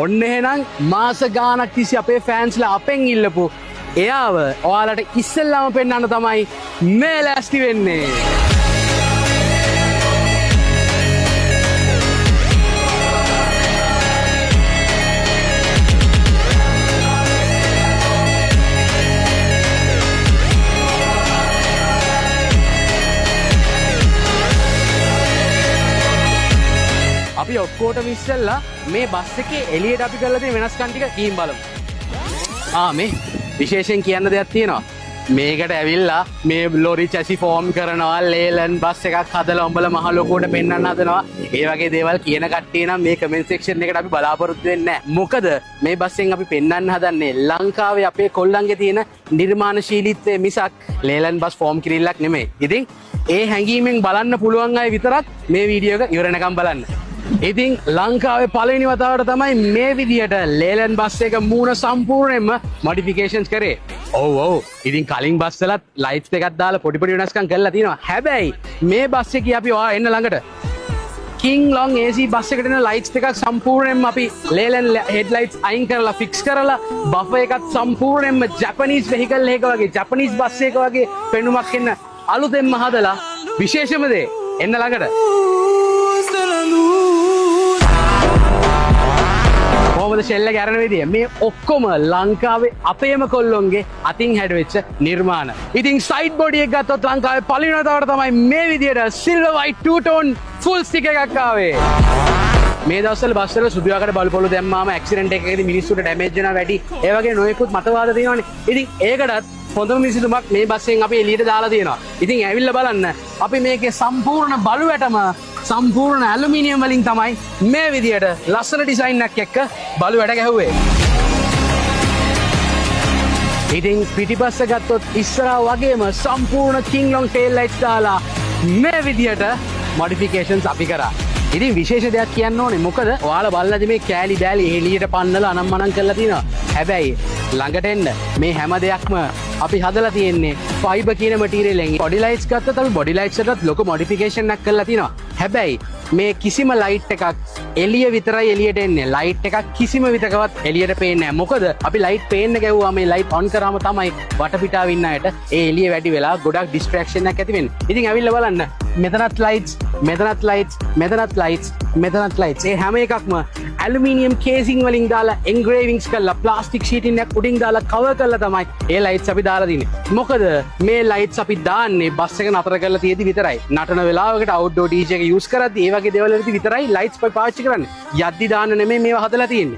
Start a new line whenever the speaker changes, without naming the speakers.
ඔන්න එහෙනම් මාස ගාණක් තිස්සේ අපේ ෆෑන්ස්ලා අපෙන් ඉල්ලපු එයාව ඔයාලට ඉස්සෙල්ලාම පෙන්වන්න තමයි මේ ලෑස්ති වෙන්නේ. අපි ඔක්කොටම ඉස්සෙල්ලා මේ බස් එකේ එළියට අපි කරලා තියෙන වෙනස්කම් ටික ගිහින් බලමු. ආ, මේ විශේෂයෙන් කියන්න දෙයක් තියෙනවා. මේකට ඇවිල්ලා මේ ලොරි චැසි ෆෝම් කරනවා, ලේලන් බස් එකක් හදලා උඹලා මහ ලොකුවට පෙන්වන්න හදනවා. ඒ වගේ දේවල් කියන කට්ටිය නම් මේ කමෙන්ට් සෙක්ෂන් එකට අපි බලාපොරොත්තු වෙන්නේ නැහැ. මොකද මේ බස් එකෙන් අපි පෙන්වන්න හදන්නේ ලංකාවේ අපේ කොල්ලන්ගේ තියෙන නිර්මාණශීලීත්වය මිසක් ලේලන් බස් ෆෝම් කිරිල්ලක් නෙමෙයි. ඉතින් ඒ හැඟීමෙන් බලන්න පුළුවන් අය විතරක් මේ වීඩියෝ එක ඉවර වෙනකම් බලන්න. ඉතින් ලංකාවේ පළවෙනි වතාවට තමයි මේ විදියට ලේලන් බස් එක මූණ සම්පූර්ණයෙන්ම මොඩිෆිකේෂන්ස් කරේ. ඔව්. ඉතින් කලින් බස් වලත් ලයිට්ස් දෙකක් දාලා පොඩි පොඩි වෙනස්කම් කරලා තියෙනවා. හැබැයි මේ බස් එකේ අපි ඔයා එන්න ළඟට කිං ලොං AC bus එකට එන ලයිට්ස් දෙකක් සම්පූර්ණයෙන්ම අපි ලේලන් හෙඩ්ලයිට්ස් අයින් කරලා ෆික්ස් කරලා, බෆර් එකත් සම්පූර්ණයෙන්ම ජපනීස් වෙහිකල් එකක වගේ, ජපනීස් බස් එක වගේ පෙනුමක් එන්න අලුතෙන්ම හදලා, විශේෂම දේ, එන්න ළඟට, කොහොමද ෂෙල් එක ඇරෙන විදිය, මේ ඔක්කොම ලංකාවේ අපේම කොල්ලොන්ගේ අතින් හැඩවෙච්ච නිර්මාණ. ඉතින් සයිඩ් බොඩි එක ගත්තොත් ලංකාවේ පළවෙනි වතාවට තමයි මේ විදියට silver white two tone full sticker එකක් ආවේ. මේ දවස්වල බස් වල සුදු යකඩ බලු පොළු දැම්මාම ඇක්සිඩන්ට් එකකදී මිනිස්සුන්ට ඩැමේජ් වෙනවා වැඩි. ඒ වගේ නොයෙකුත් මතවාද තියෙනවනේ. ඉතින් ඒකටත් හොඳම විසඳුමක් මේ බස් එකෙන් අපි එළියට දාලා තියෙනවා. ඉතින් ඇවිල්ලා බලන්න, අපි මේකේ සම්පූර්ණ බලු වැටම සම්පූර්ණ ඇලුමිනියම් වලින් තමයි මේ විදියට ලස්සන ඩිසයින් එකක් එක්ක බලු වැට ගැහුවේ. ඉතින් පිටිපස්ස ගත්තොත් ඉස්සරහා වගේම සම්පූර්ණ කිං ලොං ටේල් ලයිට්ස් දාලා මේ විදියට මොඩිෆිකේෂන්ස් අපි කරා. ඉතින් විශේෂ දෙයක් කියන්න ඕනේ. මොකද ඔයාලා බලලාද මේ කෑලි බෑලි එළියට පන්නලා අනම්මනම් කරලා තියෙනවා. හැබැයි ළඟට එන්න, මේ හැම දෙයක්ම අපි හදලා තියෙන්නේ ෆයිබර් කියන මටීරියල් එකෙන්. බොඩි ලයිට්ස් ගත්තොත් අපි බොඩි ලයිට්ස් වලටත් ලොකු මොඩිෆිකේෂන් එකක් කරලා තියෙනවා. හැබැයි මේ කිසිම ලයිට් එකක් එළිය විතරයි එළියට එන්නේ. ලයිට් එකක් කිසිම විටකවත් එළියට පේන්නේ නැහැ. මොකද අපි ලයිට් පේන්න ගැහුවා මේ ලයිට් ඔන් කරාම තමයි වටපිටාව ඉන්න අයට ඒ එළිය වැඩි වෙලා ගොඩක් ඩිස්ට්‍රැක්ෂන් එකක් ඇති වෙන්නේ. ඉතින් ඇවිල්ලා බලන්න, මෙතනත් ලයිට්ස්, මෙතනත් ලයිට්ස්, මෙතනත් ලයිට්ස්, මෙතනත් ලයිට්ස්. ඒ හැම එකක්ම ඇලුමිනියම් කේසිං වලින් දාලා එන්ග්‍රේවිංස් කරලා, ප්ලාස්ටික් ෂීටින් එකක් උඩින් දාලා කවර් කරලා තමයි ඒ ලයිට්ස් අපි දාලා තියෙන්නේ. මොකද මේ ලයිට්ස් අපි දාන්නේ බස් එක නතර කරලා තියෙදි විතරයි. නටන වෙලාවකට අවුට්ඩෝර් DJ එක යූස් කරද්දි ඒ වගේ දේවල් වලදී විතරයි ලයිට්ස් අපි පාවිච්චි කරන්නේ. යද්දි දාන්න නෙමෙයි මේවා හදලා තියෙන්නේ.